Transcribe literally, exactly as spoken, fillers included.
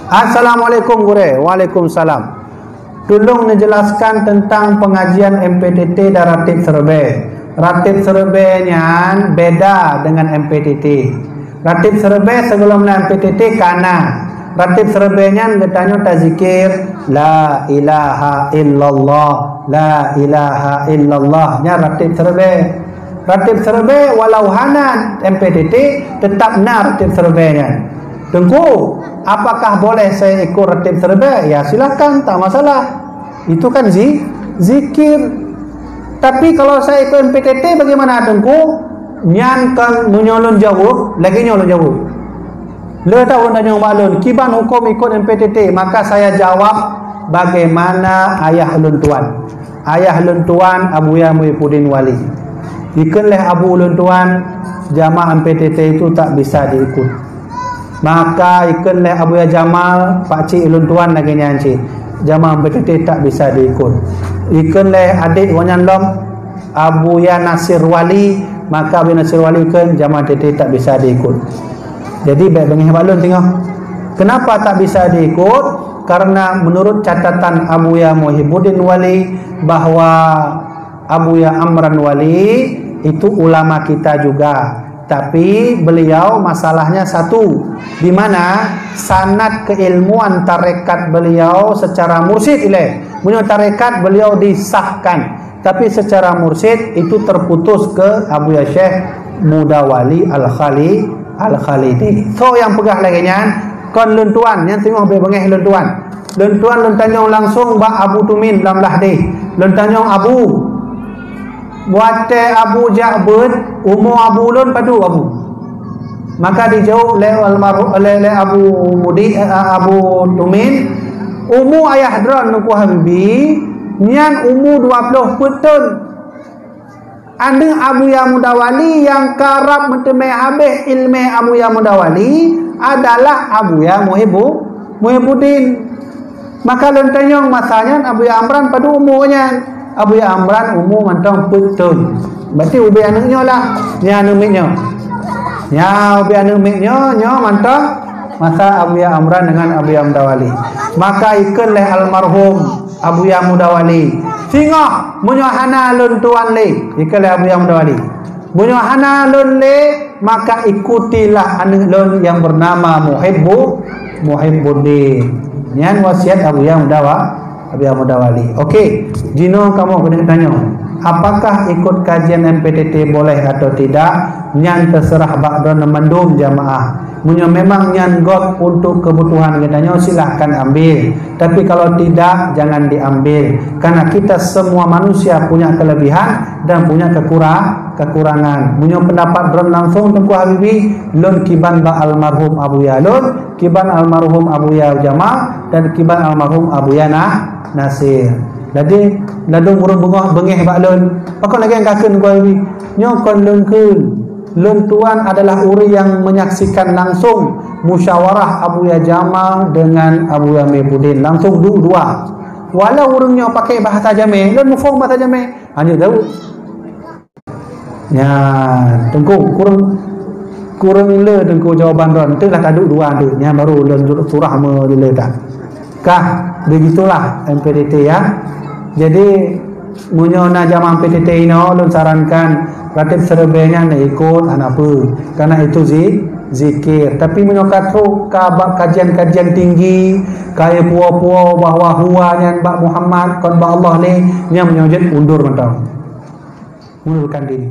Assalamualaikum, Gurée. Waalaikumsalam. Tulông neujelaskan teuntang peungajian M P T T dan Ratib Seureubée. Ratib Seureubée nyan beda deungon M P T T. Ratib Seureubée sigohlom na M P T T ka na. Ratib Seureubée nyan geutanyoe tazikir, "La ilaha illallah, la ilaha illallah." Nyan Ratib Seureubée. Ratib Seureubée walau hana M P T T, teutap na Ratib Seureubée nyan. Teungku, apakah boleh saya ikut Ratib Seureubée? Ya, silahkan, tak masalah. Itu kan zi-, zikir. Tapi kalau saya ikut M P T T bagaimana, Teungku? Nyan kan meunyoe lôn jaweueb, lagée nyoe lôn jaweueb. Le tahu tanyong bak lôn, kiban huköm ikut M P T T, maka saya jawab bagaimana ayah lôn tuan. Ayah lôn tuan Abuya Muhibbuddin Wali. Ikheun lé abu lôn tuan, jamaah M P T T itu tak bisa diikut. Maka ikheun lé Abuya Jamal, pakcik lôn tuan lagée nyan cit, jamaah M P T T tak bisa diikut. Ikheun lé adék gobnyan lom, Abuya Nasir Wali, maka Abuya Nasir Wali ikheun jamaah M P T T tak bisa diikut. Jadi, bék beungéh bak lôn singoh. Kenapa tak bisa diikut? Karena menurut catatan Abuya Muhibbuddin Wali, bahwa Abuya Amran Wali itu ulama kita juga. Tapi beliau masalahnya satu, di mana sanad keilmuan tarekat beliau secara mursyid ilée. Meunyoe tarekat beliau disahkan, tapi secara mursyid itu terputus ke Abuya Syekh Mudawali Al-Khali-, Al-Khalidi. Soe nyang peugah lagée nyan, kon lôn tuan, nyan singoh bék beungéh lôn tuan. Lôn tuan lôn tanyong langsong bak Abu Tumin lam Lahdeh. Lôn tanyong, "Abu, watée Abu jak beuet, umu Abu lôn padub, Abu?" Maka dijaweueb lé almarhum, lé, lé Abu Mudi, eh, Abu Tumin, "Umu ayah droe Teungku Habibi nyan umu dua ploh peuet thon." Aneuk Abuya Mudawali nyang karab meuteumé habéh ileumé Abuya Mudawali adalah Abuya Muhibbu-, Muhibbuddin. Maka lôn tanyong masa nyan Abuya Amran padub umu nyan. Abuya Amran umu mantong peuet thon. Berarti ubé aneuk nyoe lah. Nyan aneuk miet nyoe. Nyan ubé aneuk miet nyoe, nyoe mantong masa Abuya Amran deungon Abuya Mudawali. Maka ikheun lé almarhum Abuya Mudawali, "Singoh meunyoe hana lôn tuan lé," ikheun lé Abuya Mudawali. "Meunyoe hana lôn lé, maka ikutilah aneuk lôn nyang beunama Muhibbu-, Muhibbuddin." Nyan wasiat Abuya Mudawa-, Abuya Mudawali. Oke, jinoe kamoe keuneuk tanyong, apakah ikut kajian M P T T boleh atau tidak? Nyan teuseurah bak droeneuh mandum jamaah. Meunyoe memang nyan göt untuk kebutuhan geutanyoe, silahkan ambil. Tapi kalau tidak, jangan diambil. Karena kita semua manusia punya kelebihan dan punya kekura-, kekurangan. Meunyoe pendapat droen langsung Teungku Habibi, lôn kiban bak almarhum Abuya lôn, kiban almarhum Abuya Jamal, dan kiban almarhum Abuya Na-, Nasir. Jadi, ladôm ureueng beungoh beungéh bak lôn. Pakon lagée nyang kakheun Teungku Habibi? Nyoe kon lôn kheun. Lôn tuan adalah ureueng nyang menyaksikan langsung musyawarah Abuya Jamal dengan Abuya Muhibbuddin. Langsung duek dua. Walau ureueng nyoe pakai bahasa Jamé, lôn muphom bahasa Jamé. Hana jaweueb. Nyan, Teungku, kureueng, kureueng le Teungku jawaban droen. Entah lah taduek dua tu. Nyan baru lôn surah meulilée dah. Kah, begitulah M P T T ya. Jadi, meunyoe na jamaah M P T T inoe, lôn sarankan Ratib Seureubée nyan ikot, hana peue. Karena itu zi-, zikir. Tapi meunyoe ka trok ka bak kajian-kajian tinggi, ka puwoe-puwoe bahwa huwa nyan bak Muhammad, kon bak Allah lé, nyan meunyoe jeuet undur mantong. Mundurkan diri.